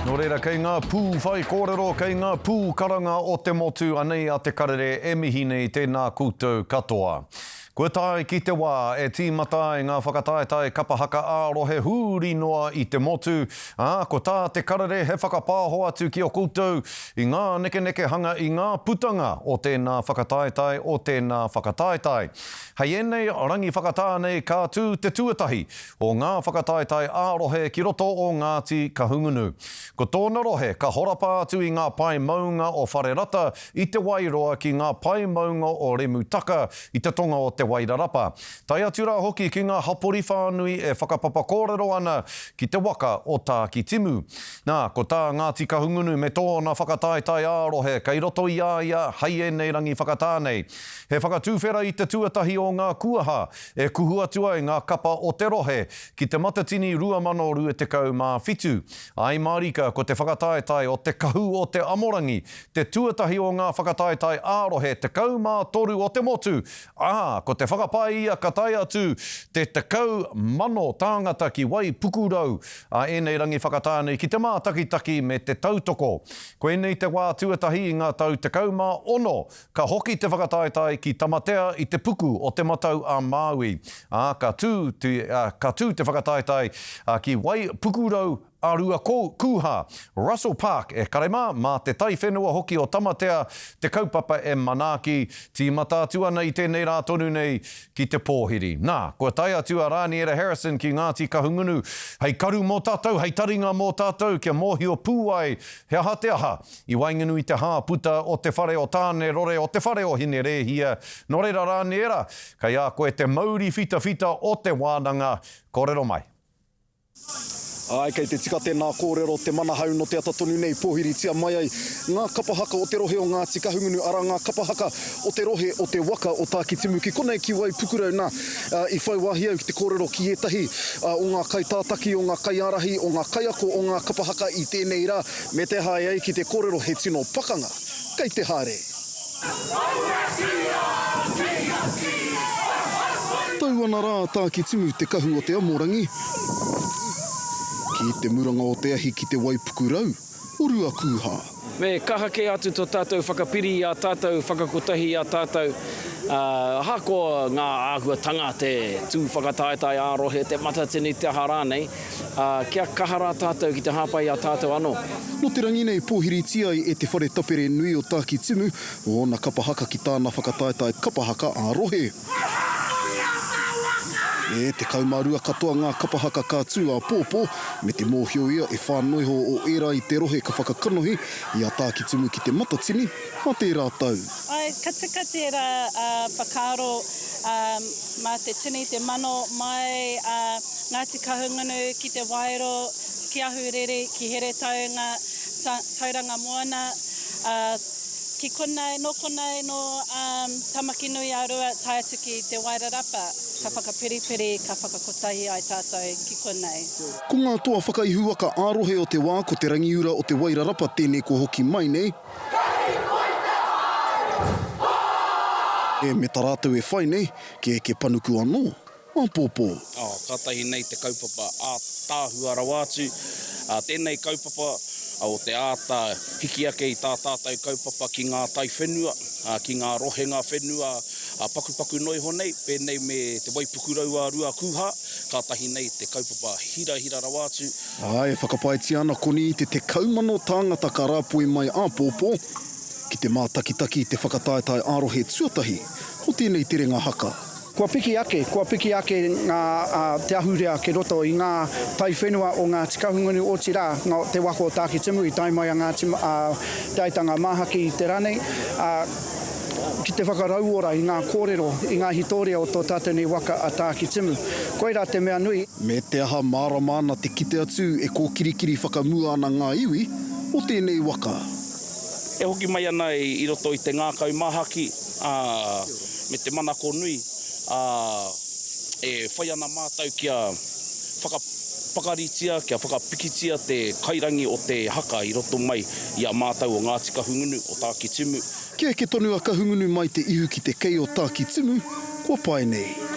Nō reira, kei ngā pū whaikōrero, kei ngā pū karanga o te motu, anei a Te Karere e mihi nei tēnā koutou katoa. Kua tae ki te wā e tīmata ai ngā whakataetae kapa haka ā-rohe huri noa i te motu, ā, ko tā Te Karere he whakapāho atu ki a koutou i ngā nekenekehanga i ngā putanga o tēnā whakataetae, o tēnā whakataetae. Hei ēnei rangi whakatā nei ka tū te tuatahi o ngā whakataetae ā-rohe ki roto o Ngāti Kahungunu. Ko tōna rohe ka horapa atu i ngā pae maunga o Wharerata i Te Wairoa ki ngā pae maunga o Remutaka i te tonga o Te Wairarapa. Tae atu rā hoki ki ngā hapori whānui e whakapapa kōrero ana ki te waka o Tākitimu. Nā, ko tā Ngāti Kahungunu me tōna whakataetae ā-rohe kei roto i a ia hei ēnei rangi whakatā nei. He whakatuwhera i te tuatahi o ngā kuaha e kuhu atu ai ngā kapa o te rohe ki Te Matatini 2027. Ai mārika ko te whakataetae o Te Kahu o Te Amorangi te tuatahi o ngā whakataetae ā-rohe 13 o te motu, ā, ko te whakapae ia ka tae atu te 10,000 tāngata ki Waipukurau ā ēnei rangi whakatā nei ki te mātakitaki me te tautoko. Koinei te wā tuatahi i ngā tau 16 Ka hoki te whakataetae ki Tamatea i te puku o Te Matau a Māui, ā, ka tū te, ā, ka tū te whakataetae ki Waipukurau a Ruakūhā, Russell Park, e kare mā, mā te taiwhenua hoki o Tamatea te kaupapa e manaaki, tīmata atu ana i tēnei rā tonu nei ki te pōhiri. Nā, kua tae atu a Rāniera Harrison ki Ngāti Kahungunu hei karu mō tātou, hei taringa mō tātou kia mōhio pū ai he aha te aha I waenganui i te hāputa o te whare o Tānerore, o te whare o Hinerēhia. Nō reira Rāniera, kei a koe te mauri whitawhita o te wānanga, kōrero mai. Āe, kei te tika tēnā kōrero, te manahau nō te ata tonu nei pōhiritia mai ai ngā kapa haka o te rohe o Ngāti Kahungunu, arā ngā kapa haka o te rohe o te waka o Tākitimu ki konei ki Waipukurau. Nā, i whai wāhi au ki te kōrero ki ētahi o ngā kaitātaki, o ngā kaiārahi, o ngā kaiako o ngā kapa haka i tēnei rā, Me te hae ai ki te korero he tino pakanga kei te haere. Tau ana rā a Tākitimu te kahu o te amorangi ki te muranga o te ahi ki te waipukurau o Ruakūhā. Me kaha kē atu tō tātou whakapiri i a tātou, whakakotahi i a tātou, ā, ahakoa ngā āhuatanga, te tū whakataetae ā-rohe, te matatini, te aha rānei, Ā, kia kaha rā tātou ki te hāpai i a tātou anō. Nō te rangi nei pōhiritia ai e te whare tapere nui o Tākitimu ōna kapa haka ki tāna whakataetae kapa haka ā-rohe. E 12 katoa ngā kapa haka ka tū āpōpō, me te mōhio ia e whā noiho o ērā i te rohe ka whakakanohi i a Tākitimu ki te Matatini mā tērā tau. Āe, ka tika tērā whakaaro mā te tini, te mano mai a Ngāti Kahungunu ki Te Waero, ki Ahuriri, ki Heretaunga, Tauranga Moana, ā, ki konei, nō konei, nō Tamaki-nui-a-Rua tae atu ki Te Wairarapa, ka whakapiripiri, ka whakakotahi ai tātou ki konei. Ko ngā toa whakaihuwaka ā-rohe o te wā ko Te Rangiura o Te Wairarapa tēnei kua hoki mai nei. E, me ta rātou e whai nei, kia eke panuku anō. Āpōpō. Ā, kātahi nei te kaupapa ātaahua rawa atu. Ā, tēnei kaupapa o te āta hiki ake i tā tātou kaupapa ki ngā taiwhenua, ā, ki ngā rohenga whenua pakupaku noa iho nei, pēnei me te Waipukurau a Ruakūhā, kātahi nei te kaupapa hirahira rawa atu. Ā, e whakapaetia ana koni i te 10,000 tāngata ka rāpoi mai āpōpō ki te mātakitaki i te whakataetae ā-rohe tuatahi o tēnei terenga haka. Kua piki ake, kua piki ake ngā, te ahurea ki roto i ngā taiwhenua o Ngāti Kahungunu, otirā, ngā, te waka o Tākitimu i tae mai a Ngāti, a Te Aitanga Māhaki i te rā nei, ā, ki te whakarauora i ngā kōrero, i ngā hitōria o tō tātou nei waka a Tākitimu. Koirā te mea nui. Me te aha mārama ana te kite atu e kōkirikiri whakamua ana ngā iwi o tēnei waka. E hoki mai ana i roto i te ngākau māhaki, ā, me te manako nui, ā, e whai ana mātou kia whakapakaritia, kia whakapikitia te kairangi o te haka i roto mai i a mātou o Ngāti Kahungunu, o Tākitimu. Kia eke tonu a Kahungunu mai te ihu ki te kei o Tākitimu, kua pae nei.